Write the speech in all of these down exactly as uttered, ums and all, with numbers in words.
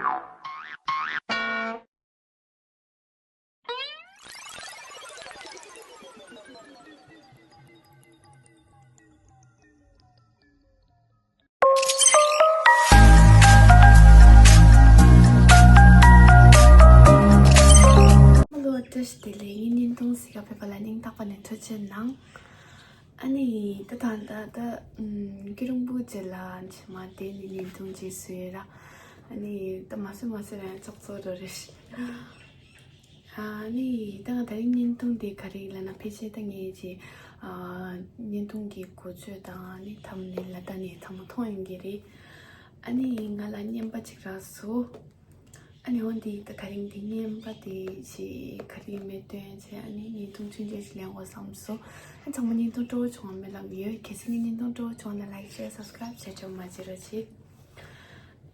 ལོ་བཀྲ་ཤིས་བདེ་ལེགས། ངའི་བརྙན་ཐུང་གཟིགས་ག་ཕེབས་པ་ལ་སྙིང་ཐག་པ་ནས་ཐུགས་རྗེ་ཆེ་གནང་། ཨ་ནི་ད་ད་ད་ད་ཨམ་སྐྱིད་རུང་པོ་རྗེ་ལ་ཇི་མ་དེ་ནི་བརྙན་ཐུང་ཅིག་བཟོས་ཡོད་ར། ཨ་ནི་ད་མ་བཟོས་མ་བཟོས་ར་ཡང་ཙོག་ཙོག་འགྲོ་རེད། ཨ་ནི་ད་ང་ད་རིང་བརྙན་ཐུང་དེ་ག་རེ་ལབ་ན། ཕལ་ཆེར་ད་ངས་ཅིག་ཨ་བརྙན་ཐུང་གི་འགོ་བརྗོད་དང་ཨ་ནི་ཐམ་ནེལ་ལ་ད་ནས་ཚང་མ་མཐོང་ཡོང་གི་རེད། ཨ་ནི་ང་ལ་རྔན་པ་ཅིག་རག་སོང་། ཨ་ནི་འོན་ཏེ་ད་ག་རིང་འདི་རྔན་པ་དེ་ཞིག་ག་རེ་ཡིན་མིན་སྟོན་བྱས། ཨ་ནི་བརྙན་ཐུང་ཆུང་ཆུང་ཞིག་ལེན་དགོས་བསམ་སོང་། ཨ་ཚང་མ་བརྙན་ཐུང་སྤྲོ་བོ་བྱུང་བ་མིན་ལབ་ཡོད། གལ་སྲིད་ངའི་བརྙན་ཐུང་སྤྲོ་བོ་བྱུང་ན་ལའིག་ཤེར་སབ་སི་ཀ་རབ་བྱེད་ཆོག་མ་བརྗེད་རོགས་བྱེད།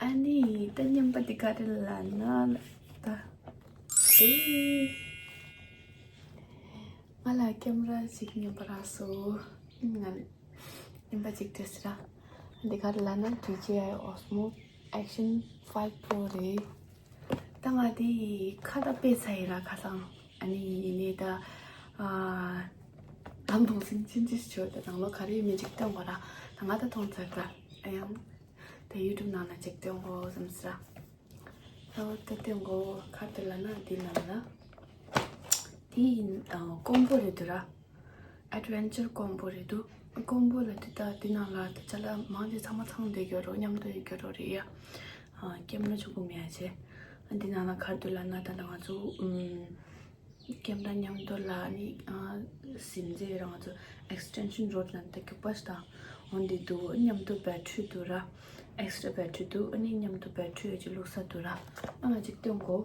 ཨ་ནི་ད་རྔན་པ་འདི་ག་རེ་ལབ་ན་ད་དེ། ང་ལ་ཀེམ་ར་ཞིག་རྔན་པ་རག་སོང་། ང་རྔན་པ་ཅིག་སྤྲད་ཟེར་ར། འདི་ག་རེ་ལབ་ན་ཌི་ཇེ་ཨའི་ཨོ་སི་མོ་ཨེག་ཤན་ཕའིབ་པོ་རོ་རེད། ད་ང་དེ་ཁ་ད་དཔེ་ཚ་ཡིན་ར་ཁ་སང་། ཨ་ནི་ཡིན་ནའི་ད་ཨ་ལམ་སྟོང་སིང་ཕྱིན་ཅི་ཞོར་ད་ནང་ལོགས་ག་རེ་ཡོད་མེད་ཅིག་སྟོན་དགོས་ར། ད་ང་ད་མཐོང་ཚར་ད། ཨ་ཡང་ད་ཡུ་ཊུབ་ནང་ལ་ཅིག་སྟོན་དགོས་བསམ་ཟེར་ར། ད་ད་སྟོན་དགོས་ག་རེ་ལབ་ན་འདི་ནང་ལ། དེ་ཡིན་ཨ་ཀོམ་པོ་རེད་འདུག་ར། ཨེཌ་ཝེན་ཅར་ཀོམ་པོ་རེད་འདུག་ཀོམ་པོ་ལ་དེ་ད་དེ་ནང་ལ་ད་ཅ་ལག་མང་ཆེ་ཚང་མ་ཚང་བསྡད་ཡོད་རེད། མཉམ་དུ་ཡོད་ཡོད་རེད་ཡ། ཨ་ཀེམ་ར་ཆུང་ཀུ་མེད་ཡ་བྱས། ཨ་འདི་ནང་ལ་ག་རེ་འདུག་ལབ་ན་ད་ང་ཚོ་ཨུམ་ཀེམ་ར་མཉམ་དུ་ལ་ཨ་ནི་ཨ་ཟིན་རྗེས་ར་ང་ཚོ་ཨེག་སི་ཊེན་ཤན་རོཌ་ལབ་ད་རྒྱུག་པ་ཞིག་དང་འོ་འདི་འདུག་མཉམ་དུ་བེ་ཊི་རི་འདུག་ར། ཨེག་སི་ཊྲ་བེ་ཊི་རི་འདུག་ཨ་ནི་མཉམ་དུ་བེ་ཊི་རི་ཡོད་ཀྱི་བླུགས་ས་འདུག་ར། ཨ་ང་ཅིག་སྟོན་དགོས།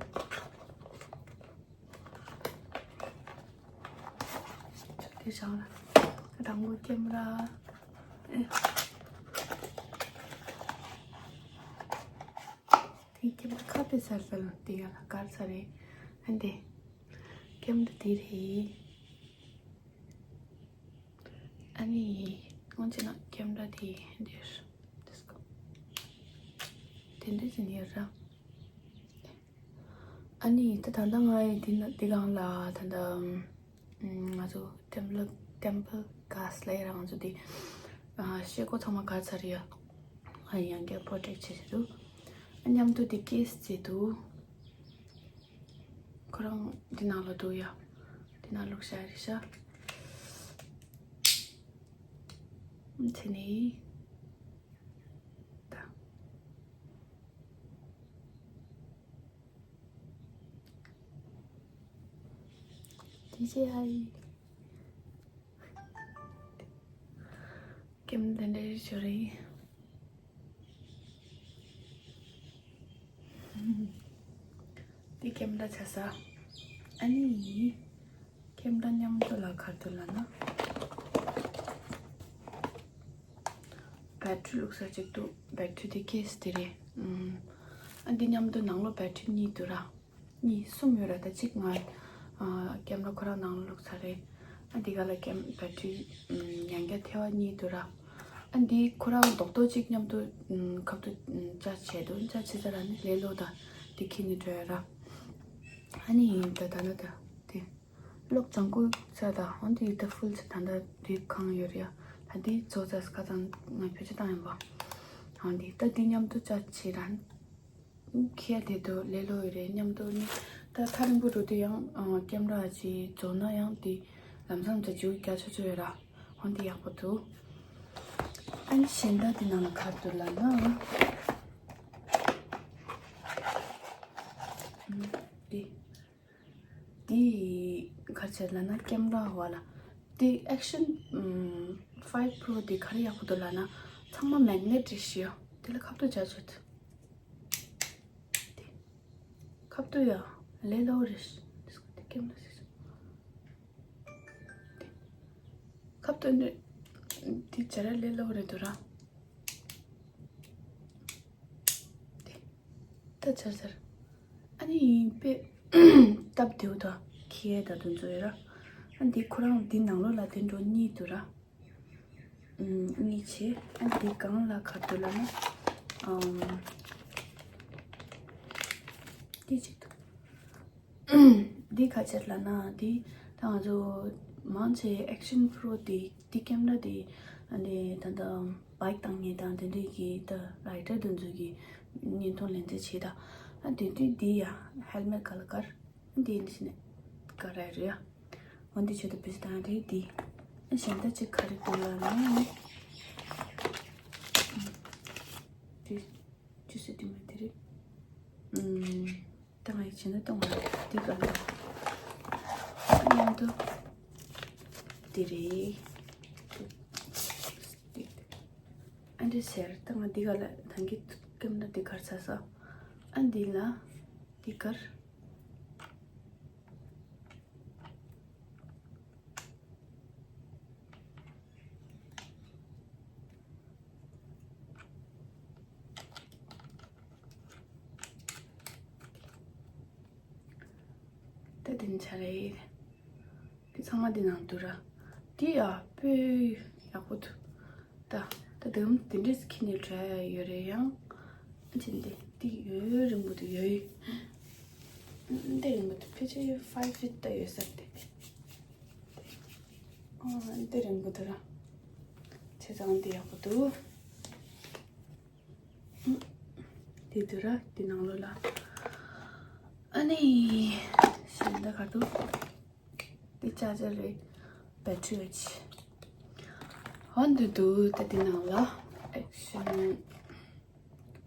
དེ་བྱང་ལ་དང་པོ་ཀེམ་ར། ཨེ། དེ་ཀེམ་ར་ཁ་དཔེ་ཚ་ས་ལ་དེ་ཡ་ལ་དཀར་ཚ་རེད། ཨ་འདི་ཀེམ་ར་དེ་རེད། ཨ་ནི་སྔོན་ཆད་ན་ཀེམ་ར་དེ་འདིར་དེ་འདྲ་ཅིག་ཡོད་ར། ཨ་ནི་ད་ད་ལྟ་ང་ཡི་འདི་ན་འདི་སྒང་ལ་ད་ལྟ་ང་ཚོ་ཊེམ་པལ་ཊེམ་པལ་གྷ་ལེ་ལབ་ཡ་ར། ང་ཚོ་འདི་ཨ་ཤེལ་སྒོ་ཚང་མ་ག་ཚར་ཡ། ང་ཡང་བསྐྱར་པོ་རོ་ཊེག་བྱེད་བྱེད་འདུག་ཨ་མཉམ་དུ་འདི་ཀེ་སི་བྱེད་འདུག་ཁོ་རང་འདི་ནང་ལ་འདུག་ཡ། འདི་ནང་བླུགས་བཞག་རེད་ཤག་དེ་ནས་ད། དེ་རྗེས་ཨ་ཡི། ཀེམ་དེ་འདྲའི་ཞོ་རེད། འདི་ཀེམ་ར་ཆ་ས། ཨ་ནི། ཀེམ་ར་མཉམ་དུ་ལ་ག་རེ་འདུག་ལབ་ན། བེ་ཊི་རི་བླུགས་ས་གཅིག་འདུག་བེ་ཊི་རི་དེ་ཀེ་སི་དེ་རེད། ཨུམ། ཨ་འདི་མཉམ་དུ་ནང་ལོགས་བེ་ཊི་རི་གཉིས་འདུག་ར། གཉིས་གསུམ་ཡོད་ར། ད་གཅིག་ང་ཨ་ཀེམ་ར་ཁོ་རང་ནང་ལོགས་ཚར་རེད། ཨ་འདི་ག་ལ་ཀེམ་བེ་ཊི་རི་ཨུམ་ཡང་བསྐྱར་ཐེ་བ་གཉིས་འདུག་ར། ཨ་འདི་ཁོ་རང་རྡོག་རྡོག་གཅིག་མཉམ་དུ་ཨུམ་ཁབ་ཏུ་ཨུམ་ཅར་ཇི་བྱས་འདུག་ཅར་ཇི་བྱས་ཚར་ར་ནི་ལེ་ལོ་ད་འདི་ཁྱེར་ནས་འགྲོ་ཡ་ར། ཨ་ནི་ད་ད་ལ་ད་དེ། གློག་ལྗང་ཁུ་ཚ་དང་འོན་ཏེ་ད་ཕུལ་ཚ་ད་ད་དུས་གང་ཡོད་རེད་ཡ། ད་འདི་ཚོ་ཚ་ཁ་དང་ང་བེད་སྤྱོད་བཏང་ཡིན་པ། འོན་ཏེ་ད་འདི་མཉམ་དུ་ཅར་ཇི་བྱེད་རན། ཁྱེད་དེ་དུ་ལེ་ལོ་ཡོད་རེད་མཉམ་དུ་ནི། ད་ཐག་རིང་པོ་འགྲོ་དུས་ཡང་ཀེམ་ར་ཅིག་རྫོགས་ན་ཡང་དེ་ལམ་སང་ཅ་ཇུ་རྒྱ་ཆོ་ཆོ་ཡོད་ར། འོན་ཏེ་ཡག་པོ་འདུག་ཨ་ནི་གཞན་དག་དེ་ནང་ལ་ག་རེ་འདུག་ལབ་ན། འདི། འདི་ག་རེ་བྱས་ལབ་ན་ཀེམ་ར་བ་ལ། འདི་ཨེག་ཤན་ཕའིབ་པོ་རོ་འདི་ག་རེ་ཡག་པོ་འདུག་ལབ་ན། ཚང་མ་མེག་ནེཊ་རེད་ཤག་དེ་ལ་ཁ་ཐུག་བྱ་ཆོག་དེ་ཁ་ཐུག་ཡ་ལེ་ལོ་རེད་ཤག་དེ་ཀེམ་ར་ཟེར་ཤག་ཁ་ཐུག་འདི་འདི་བྱ་ར་ལེ་ལོ་རེད་འདུག་ར། དེ། ད་ཚར་ཚར། ཨ་ནི་ཡིན་པས་སྟབས་བདེ་བོ་དང་ཁྱི་ཡ་ད་དུང་ཚོ་ཡོད་ར། ཨ་འདི་ཁོ་རང་འདི་ནང་ལོགས་ལ་དེ་འགྲོ་གཉིས་འདུག་ར། ཨུམ་གཉིས་བྱས། ཨ་འདི་སྒང་ལ་ག་རེ་འདུག་ལབ་ན། ཨམ། དེ་གཅིག་འདུག་འདི་ག་ཅིག་ལབ་ན་འདི་ད་ང་ཚོ་མང་ཆེ་Action Pro དེ་འདི་ཀེམ་ར་དེ་འདི་ད་ལྟ་bike བཏང་མཁན་དང་དེ་འདྲའི་གི་ད་rider དེ་ཚོ་གི་བརྙན་ཐུང་ལེན་ཚུལ་བྱེད་ད། ཨ་དེ་དུས་འདི་ཡ་helmet ག་ལ་དཀར། འདི་འདི་ནས་དཀར་ར་རེད་ཡ། འོ་འདི་ཆེད་དུ་བེད་སྤྱོད་བཏང་རེད་འདི། ཨ་གཞན་དག་ཅིག་ག་རེ་འདུག་ལབ་ན། འདི་ཅི་ཟེར་དུས་མ་དེ་རེད། ཨུམ། ད་ང་ཡི་བྱས་ན་གཏོང་བ་འདི་ག་ལ། མཉམ་དུ་འདི་རེད། ཨ་འདི་ཟེར་ད་ང་འདི་ག་ལ་ད་གི་ཀེམ་ར་འདི་གར་ཚ་ས། ཨ་འདི་ལ་འདི་གར། ད་དེ་ནི་ཆ་རེད། དེ་ཚང་མ་དེ་ནང་འདུག་ར། དེ་ཡ་དཔེ་ཡག་པོ་འདུག་ད་ད་དེམ་དེ་འདྲས་ཁྱི་ནས་བྲལ་ཡོད་རེད་ཡང་། ཨ་ཅེ་འདི་འདི་ཡོད་རིང་པོ་འདུག་ཡོད། འདི་རིང་པོ་འདུག་ཕལ་ཆེར་five feet ད་ཡོད་ས་རེད། ཨ་འདི་རིང་པོ་འདུག་ར། བྱས་ཙང་འདི་ཡག་པོ་འདུག་འདི་འདུག་ར་འདི་ནང་ལོགས་ལ། ཨ་ནི་གཞན་དག་ག་འདུག་འདི་ཅར་ཇར་རེད། བེ་ཊི་རི་ཨེ་ཆི། འོ་འདི་འདུག་ད་འདི་ནང་ལ་Action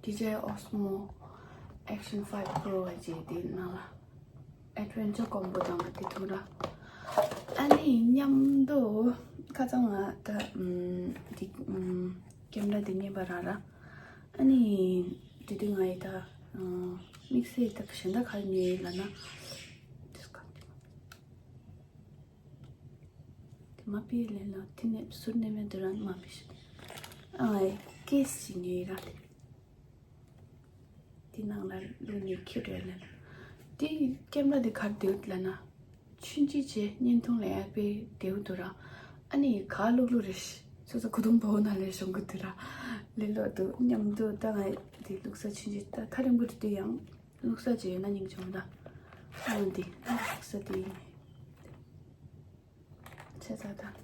ཌི་ཇེ་ཨོ་སི་མོ་Action five Pro ཨེ་ཅེ་འདི་ནང་ལ་Adventure Combo དང་འདི་ཐུག་ར། ཨ་ནི་མཉམ་དུ་ཁ་སང་ང་ད་འདི་ཀེམ་ར་འདི་རྙེད་པ་རག་ར། ཨ་ནི་དེ་དུས་ང་ཡི་ད་དམིགས་བསལ་ད་གཞན་དག་ག་རེ་ཉོས་ཡིན་ལབ་ན། དེ་མ་པི་ལེན་ལ་དེ་ནས་ཟུར་ནས་མེད་དུ་རང་མ་པི་ཤི། ཨ་ངའི་ཀེ་སི་ཅིག་ཉོས་ཡིན་ར། དེ་ནང་ལ་བླུགས་ནས་ཁྱེར་རེད་ལ། དེ་ཀེམ་ར་དེ་གར་བསྡད་ལ་ན། ཆུན་ཅི་བྱས་བརྙན་ཐུང་ལ་ཡར་པའི་བསྡད་འདུག་ར། ཨ་ནི་ག་བླུག་བླུག་རེད། སོ་སོ་ཁུ་ཐུང་པོ་ནང་ལས་ཤོང་གི་འདུག་ར། ལས་ལོག་འདུག་མཉམ་དུ་ད་ང་དེ་བླུག་ས་ཆུན་ཅི་ད་ཐག་རིང་པོ་རེད་དུས་ཡང་བླུག་ས་ཅི་ཡོད་ན་སྙིང་བྱུང་ད། ཨ་ནི་དེ་བླུག་ས་དེ་ཡིན། ཆེ་ས་དང་།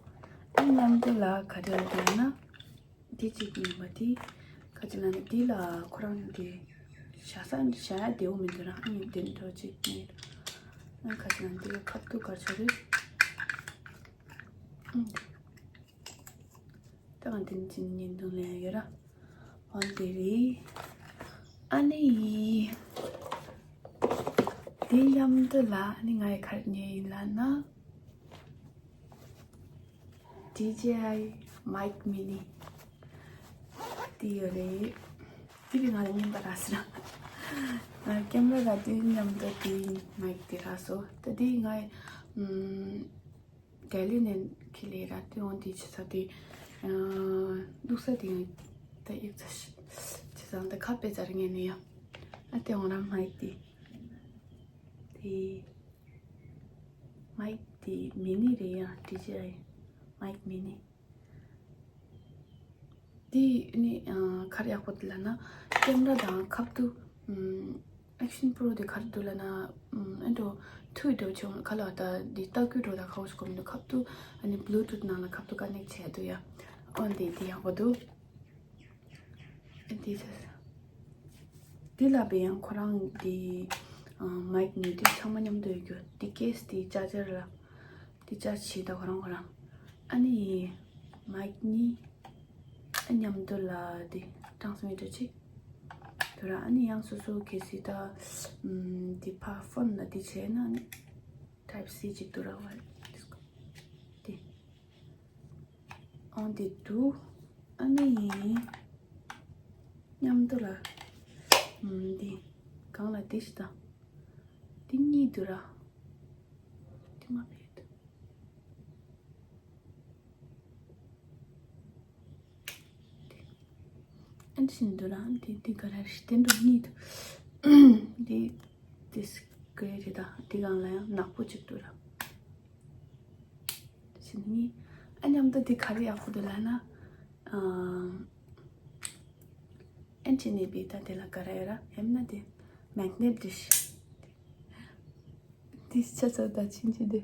ཨ་མཉམ་དུ་ལ་ག་རེ་ཡོད་ན། འདི་གཅིག་ཡིན་པ་དེ། ག་ཅི་ལ་ནི་འདི་ལ་ཁོ་རང་གི་བཞག་ས་བཞག་ཡ་བདེ་བོ་མི་འདུག་ར། ཨ་ནི་འདི་འདྲ་གཅིག་ནི། ཨ་ག་ཅི་ལ་འདི་ལ་ཁབ་ཏུ་གར་ཆོ་རེད། ཨ་ད་ག་འདི་ནི་ཅི་ཉིན་དུ་ལེན་ཡོད་ར། འོན་ཏེ་རེད། ཨ་ནི། དེ་མཉམ་དུ་ལ་ཨ་ནི་ང་ཡི་ག་རེ་ཉོས་ཡིན་ལབ་ན། ཌི་ཇེ་ཨའི་མའིག་མི་ནི། དེ་ཡོད་རེད། དེ་བས་ང་ལ་རྙེད་པ་རག་སོང་། ང་ཀེམ་ར་ར་དེ་མཉམ་དུ་དེ་མའིག་དེ་རག་སོང་། ད་དེ་ང་ཨམ། ལྡི་ལི་ནས་ཁྱེར་ལེ་ར་དེ་འོང་དེ་ཆེ་ས་དེ། བླུགས་ས་དེ་ད་ཡིག་ཚ་ཤི། ཆེ་ས་ད་ཁ་པེ་ཙར་ངས་ནི་ཡ། ཨ་དེ་འོང་ར་མའིག་དེ། དེ། མའིག་དེ་མི་ནི་རེད་ཡ་ཌི་ཇེ་ཨའི་མའིག་མི་ནི། དེ་ནི་ཨ་ག་རེ་ཡག་པོ་འདུག་ལབ་ན། ཀེམ་ར་དང་ཁབ་ཏུ་ཨམ། Action Pro དེ་ག་རེ་འདུག་ལབ་ན། ཨམ། ཨེ་འགྲོ་ཐུག་འགྲོ་ཆུང་ག་ལ་ད་འདི་ལྟ་སྐུལ་འགྲོ་ད་ཁ་བོ་ཞིག་གོ་མི་འདུག་ཁབ་ཏུ་ཨ་ནི་Bluetooth ནང་ལ་ཁབ་ཏུ་ཀ་ནེག་བྱས་འདུག་ཡ། ཨོ་འདི་འདི་ཡག་པོ་འདུག་འདི་ཆ་ས། འདི་ལ་བས་ཡང་ཁོ་རང་འདི་ཨ་མའིག་གཉིས་འདི་ཚང་མ་མཉམ་དུ་ཡོད་རྒྱུ། འདི་ཀེ་སི་འདི་ཅར་ཇར་ལ། འདི་ཅར་ཇི་བྱེད་ད་ཁོ་རང་ཁོ་རང་། ཨ་ནི་མའིག་གཉིས། ཨ་མཉམ་དུ་ལ་འདི་transmitter གཅིག་འདུག་ར། ཨ་ནི་ཡང་སོ་སོ་གལ་སྲིད་ད་ཨམ། འདི་ཕ་ཕོན་ལ་འདི་བྱས་ན་ཨ་ནི་Type-C གཅིག་འདུག་ར་བ། འདི། ཨང་འདི་འདུག་ཨ་ནི། མཉམ་དུ་ལ། ཨམ། འདི། གང་ལ་འདི་ཞིག་དང་། འདི་གཉིས་འདུག་ར། འདི་མ་ཕེད། ཨ་འདི་བཞིན་འདུག་ར། འདི་འདི་ག་ར་རེད། དེ་འདྲ་གཉིས་འདུག་འདི། འདི་སི་ཀེ་རེད་ད། འདི་གང་ལ་ཡང་ནག་པོ་གཅིག་འདུག་ར། ཕྱིན་ནི། ཨ་མཉམ་དུ་དེ་ག་རེ་ཡག་པོ་འདུག་ལབ་ན། ཨ་ཨན་ཅི་ནི་བི་ད་དེ་ལ་ག་རེ་ཡོད་ར། ཧེམ་ན་དེ་magnet dish། ཏིས་ཆ་ཚ་ད་ཕྱིན་ཅི་དེ།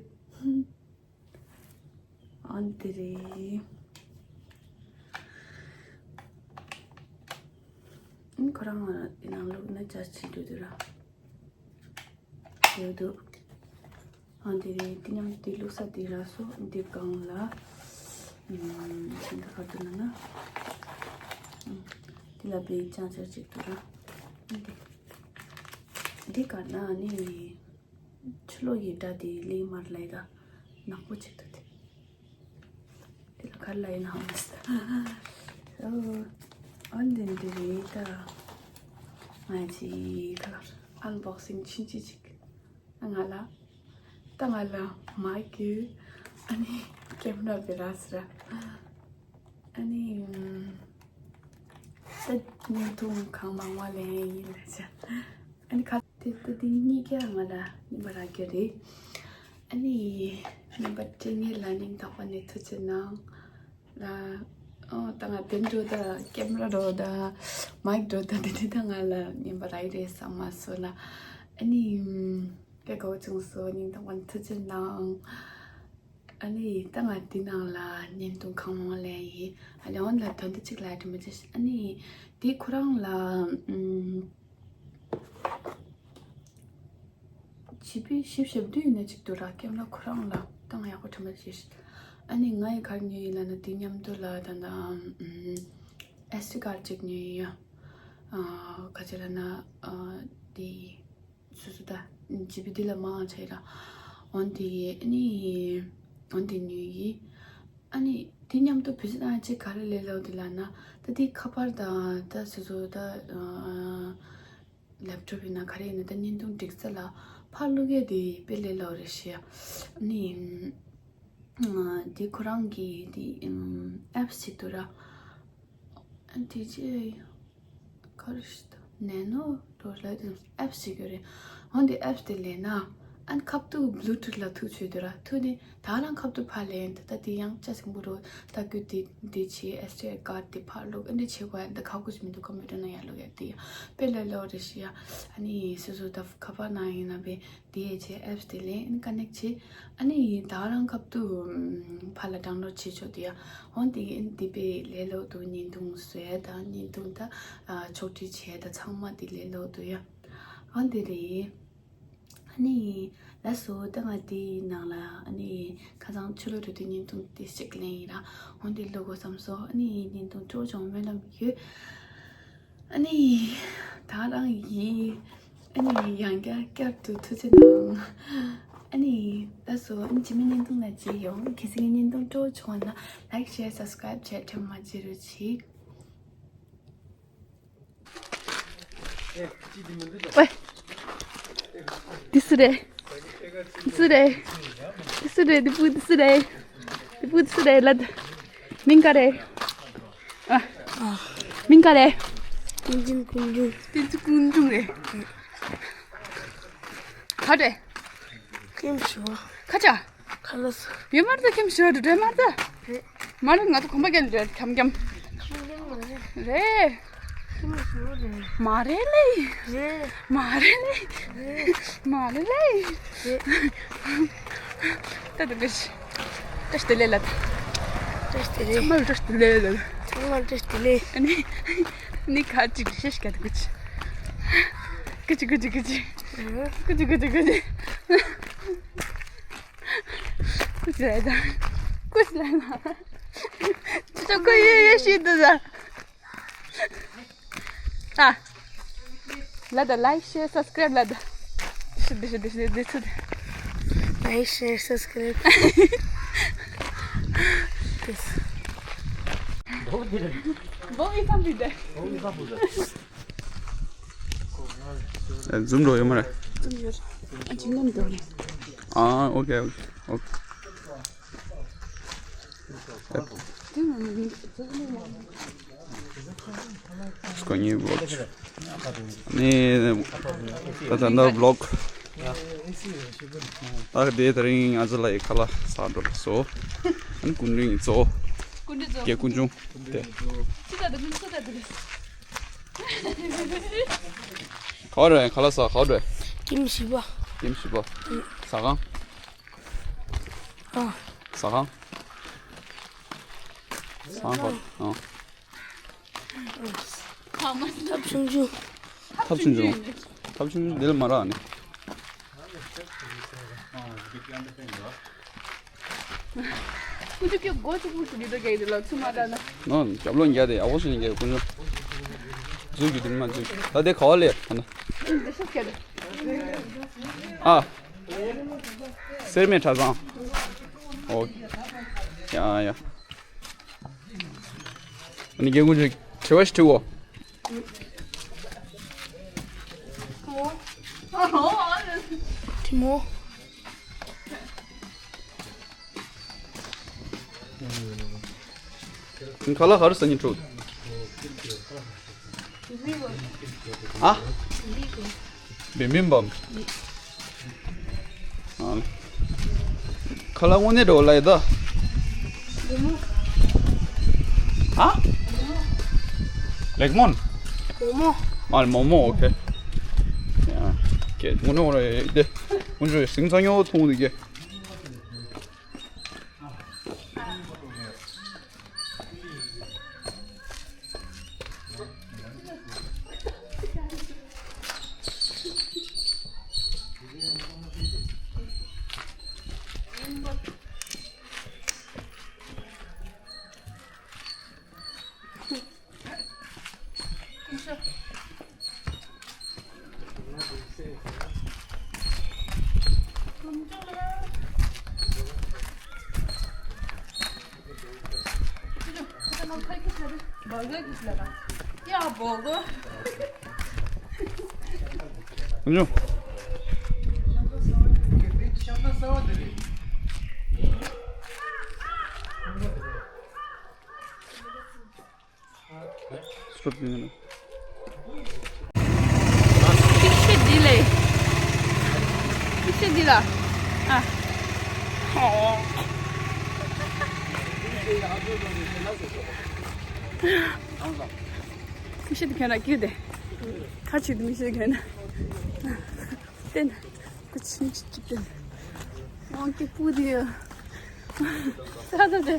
ཨ་འདི་རེད། ཨ་ཁོ་རང་ལ་དེ་ནང་ལོག་ན་ཅ་ཆི་འགྲོ་དུ་ར། ཡོད་དུ། ཨ་འདི་རེད། དེ་ནང་དེ་བླུགས་ས་དེ་ར་སོ་འདི་གང་ལ། ཨམ་ཤིང་ད་ཁ་དུ་ན་ན། ཨམ་དེ་ལ་བེ་ཅང་ཆ་ཅིག་དུ་ར། ཨ་འདི། འདི་ག་ན་ནི། ཆུ་ལོག་གི་སྒྲ་དེ་ལེགས་མར་ལའི་ད་ནག་པོ་ཆེ་ཏོ་དེ། དེ་ལ་ག་ལ་ཡིན་ཧ་མ་སི། ཨོ། ཨ་འདི་འདི་རེད་ད། ང་ཅི་ད་ཨན་བོག་སིང་ཕྱིན་ཅི་ཅིག་ང་ལ། ད་ང་ལ་མ་གི། ཨ་ནི་ཀེམ་ར་བེ་ར་སི་ར། ཨ་ནི། ད་བརྙན་ཐུང་གང་མང་བ་ལེན་ཡིན་ལ་ཆ། ཨ་ནི་ཁ་དེ་ད་དེ་གཉིས་ཀ་ང་ལ་ཉན་པ་རག་གི་རེད། ཨ་ནི་ཉན་པ་སྤྲད་མཁན་ལ་སྙིང་ཐག་པ་ནས་ཐུགས་རྗེ་གནང་ལ། ཨོ་ད་ང་དེ་འགྲོ་ད་ཀེམ་ར་འགྲོ་ད་མའིག་འགྲོ་ད་དེ་འདྲི་ད་ང་ལ་ཉན་པ་རག་གི་རེད་བསམ་མ་སོང་ལ། ཨ་ནི་དཔེ་དགའ་བོ་བྱུང་སོང་། སྙིང་ཐག་པ་ནས་ཐུགས་རྗེ་གནང་། ཨ་ནི་ད་ང་འདི་ནང་ལ་བརྙན་ཐུང་གང་མང་ལེན་ཡིན། ཨ་ལེ་འོན་ལ་དོན་དུ་གཅིག་ལ་དྲི་མ་བྱེད། ཨ་ནི་དེ་ཁོ་རང་ལ་ཨམ་ཇི་བི་བཞི་བཅུ་ཞེ་བདུན་ཡིན་ན་གཅིག་འདུག་ར། ཀེམ་ར་ཁོ་རང་ལ་ད་ང་ཡག་པོ་དྲི་མ་བྱེད། ཨ་ནི་ང་ཡི་གར་ཉོས་ཡིན་ལ་ན་དེ་མཉམ་དུ་ལ་ད་ད་ཨམ་ཨེ་སི་ཌི་ཀར་ཌི་གཅིག་ཉོས་ཡིན་ཡ། ཨ་ག་ཅི་ལ་ན་ཨ་དེ། སོ་སོ་ད་ཇི་བི་འདི་ལ་མང་ཆེ་ར། འོན་ཏེ་ཨ་ནི་འོན་ཏེ་ཉོས་ཡིན། ཨ་ནི་དེ་མཉམ་དུ་བེད་སྤྱོད་བཏང་ཅིག་ག་རེ་ལས་སླ་བོ་འདུག་ལབ་ན། ད་དེ་ཁ་པར་དང་ད་སོ་སོ་ད་ལེབ་ཊོབ་ཡིན་ན་ག་རེ་ཡིན་ན་ད་བརྙན་ཐུང་སྒྲིག་ས་ལ་ཕར་བླུག་ཡས་དེ་དཔེ་ལས་སླ་བོ་རེད་ཤག་ཨ་ནི་དེ་ཁོ་རང་གི་དེ་ཨེབ་སི་ཞིག་འདུག་ར། དེ་རྗེས་ག་རེ་ཞིག་འདུག་ནེ་ནོ་འགྲོ་ལབ་དེ་ཨེབ་སི་ཞིག་ཡོད་རེད། འོན་ཏེ་ཨེབ་སི་དེ་ལེན་ན་ཨན་ཁ་ཐུག་བླུ་ཊུཐ་ལ་ཐུག་ཆོད་དུ་ར། ཐུག་ནི་ད་རང་ཁ་ཐུག་ཕར་ལེན་ད་ད་དེ་ཡང་ཅ་སེང་པོ་རོ་ད་རྒྱུ་དེ་དེ་བྱེད། ཨེ་སི་ཌི་ཀར་ཌི་དེ་ཕར་བླུག་ཨ་འདྲ་བྱེད་དགོས་ཡ་ད་ག་གུ་ཞིག་མི་འདུག་ཀམ་པུ་ཊར་ནང་ཡར་བླུག་ཡ་དེ་ཡ་དཔེ་ལས་སླ་བོ་རེད་ཤག་ཨ་ནི་སོ་སོ་ད་ཁ་པར་ནང་ཡིན་ན་བས། དེའི་རྗེས་ཨེབ་སི་དེ་ལས་ཨིན་ཀ་ནེག་བྱེད། ཨ་ནི་ད་རང་སྐབས་དུ་ཕར་ལ་ཌའུན་ལོཌ་བྱེད་ཆོག་དེ་ཡ། འོན་ཏེ་ཨིན་དེ་པའི་ལས་ལོག་ཏུ་བརྙན་ཐུང་བཟོ་ཡ་དང་བརྙན་ཐུང་ད་ཕྱོགས་སྒྲིག་བྱེད་ཡ་ད་ཚང་མ་དེ་ལས་ལོག་ཏུ་ཡ། འོན་ཏེ་རེད། ཨ་ནི་ལ་སོ་ད་ང་དེའི་ནང་ལ་ཨ་ནི་ཁ་སང་ཕྱི་ལོགས་དུ་དེ་བརྙན་ཐུང་དེ་ཞིག་ལེན་ཡིན་ར། འོན་ཏེ་ལོག་གོ་བསམ་སོང་། ཨ་ནི་བརྙན་ཐུང་སྤྲོ་བྱུང་སྨོན་ལམ་ཡོད། ཨ་ནི་ད་རང་ཡིན། ཨ་ནི་ཡང་བསྐྱར་བསྐྱར་དུ་ཐུགས་རྗེ་གནང་། ཨ་ནི་ད་སོ་ཨ་ནི་ཇི་མི་བརྙན་ཐུང་ལ་མཇལ་ཡོང་། གལ་སྲིད་བརྙན་ཐུང་སྤྲོ་བྱུང་བ་ན་ལའིག་ཤེར་སབ་སི་ཀ་རའིབ་བྱས་ཁྲམ་མ་བརྗེད་རོགས་གྱིས། ཝེ། འདི་སུ་རེད། འདི་སུ་རེད། འདི་སུ་རེད། འདི་བུ་འདི་སུ་རེད། འདི་བུ་འདི་སུ་རེད་ལ། མིང་ག་རེད། ཨ། མིང་ག་རེད། ཏིན་ཅིན་ཀུན་ཀྲུང་། ཏིན་ཅིན་ཀུན་ཀྲུང་རེད། ག་རེད། ཁྱིམ་ཞོ། ཁ་ཆ། ཁ་ལོ་ས། ཡོད་མ་རེད་ད། ཁྱིམ་ཞོ་རེད་མ་རེད་ད། རེད། མ་རེད། ང་ཚོ་གོམ་པ་རྒྱག་རེད་འཁྱམ་འཁྱམ། ཁྱིམ་རྒྱག་མ་རེད། རེད། ཁྱིམ་ཞོ་རེད། མ་རེད་ལེ། རེད། མ་རེད་ལེ། རེད། མ་རེད་ལེ། རེད། ད་དུ་གི་ཤི། བཀྲ་ཤིས་བདེ་ལེགས་ལབ། བཀྲ་ཤིས་བདེ་ལེགས། ཚང་མར་བཀྲ་ཤིས་བདེ་ལེགས་ལབ། ཚང་མར་བཀྲ་ཤིས་བདེ་ལེགས། ཨ་ནི་ཨ་ནི་ཁ་ཅིག་ཤེས་ཀྱི་འདུག་གི་ཅི། གི་ཅི་གི་ཅི་གི་ཅི། གི་ཅི་གི་ཅི་གི་ཅི། ཀུ་ཅི་ལ་ད། ཀུ་ཅི་ལ་ན། ཅི་ཅོ་ཀུ་ཡེ་ཡེ་ཤི་དུ་ཟ། ཨ། ལ་ད་ལའིག་ཤེར་སབ་སི་ཀ་རའིབ་ལ་ད། དེ་ཤི་དེ་ཤི་དེ་ཤི་དེ་ཚུ་དེ། ལའིག་ཤེར་སབ་སི་ཀ་རའིབ། བོ་ཨི་ཁམ་པི་དེ། ཨེ་ཛུམ་འགྲོ་ཡོད་མ་རེད། ཛུམ་ཡོད། ཨ་ཅི་ནམ་འགྲོ་རེད། ཨ་ཨོ་ཁེ་ཨོ་ཁེ་ཨོ་ཁེ། དེ་ནང་ནས་ཟ་གི་མེད་མ་རེད། སྐོ་ཉེ་བློག་ནི། ད་ད་ད་བློག་ད་དེ་ད་རིང་ང་ཚོ་ལ་ཡི་ཁ་ལག་ཟ་འགྲོ་ལ་སོ། ཨ་ནི་སྐུ་མདུན་ཡིན་ཚོ། སྐུ་མདུན་ཚོ། རྒྱལ་སྐུ་འབྱུང་། དེ། ཅི་ད་དུ་ཅི་ད་དུ། ག་བ་རེད། ཁ་ལག་ཟ་ག་བ་རེད། ཀེམ་བཞི་པ། ཀེམ་བཞི་པ། ཟ་ཁང་། ཨ། ཟ་ཁང་། ཟ་ཁང་། ཨ། ཁ་མ་ཐབ་ཆུང་ཆུང་། ཐབ་ཆུང་ཆུང་། ཐབ་ཆུང་ཆུང་འདི་ལ་མ་རག་ནི། ཀུ་ཅུ་ཀྱི་སྒོ་གཅིག་པུ་ཞིག་འདི་དག་གི་ལ་ཚུ་མ་ད་ན། ནོ་རྒྱབ་ལོགས་འགྱ་དེ་ཨ་བོ་ཞིག་འགྱ་ཀུ་ཅུ། འཛུལ་རྒྱུ་དེ་མ་འཛུལ། ད་དེ་ག་བ་ལས་ད་ན། འདི་ཤོག་ཁྱེར། ཨ། སེར་སྨད་གྲྭ་ཚང་། ཨོ། ཡ་ཡ། ཨ་ནི་རྒན་ཀུན་གྱིས་དྲི་བ་ཞིག་དྲིའོ། དྲི་མོ། ཁ་ལག་ག་རེ་ཟ་སྙིང་བྲོ། ཨ། བི་བི་བམ། ཨ། ཁ་ལག་དངོས་གནས་འགྲོ་ལ་ཡི་ད། ཨ། ལེགས་མོན། མོག་མོག། ཨ་མོག་མོག། ཨོ་ཁེ། ཡ། ཀེ་དངོས་གནས་འོ་རེད་དེ། དངོས་གནས་སིང་ཚ་ཉོ་ཐུང་དེ་ཀེ། ཤི་ཤི་འདི་ལས། ཤི་ཤི་འདི་ལ། ཨ། ཤི་ཤི་འདི་ཁྱོད་ན་ཀི་དེ། ཁ་ཆུ་འདི་མི་ཤི་ཁྱོད་ན། བསྟན། ཀུ་ཆུ་མི་ཤི་བསྟན། ཝང་ཀི་པུ་དེ། ས་ད་དེ།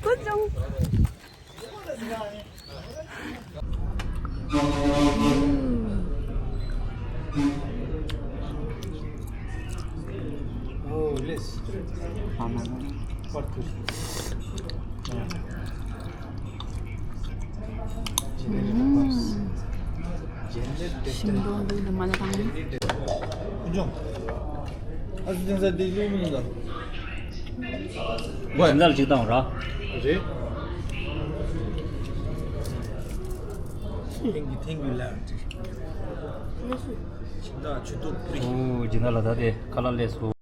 ཀུ་ཅང་། ཤིང་སྡོང་འདི་ནི་མ་ལ་དང་། ཨ་ཙི་ཏེན་ས་དེ་ལུག་མིན་ད། ཁྱིམ་ཚང་ལ་ཅིག་བཏང་ར། རེད། Thank you, thank you, love. ཁྱིམ་བདག་ཆུ་ཐོག་པུ་རི། ཨོ་ཇི་ན་ལ་ད་དེ་ཁ་ལག་ལས་སོ།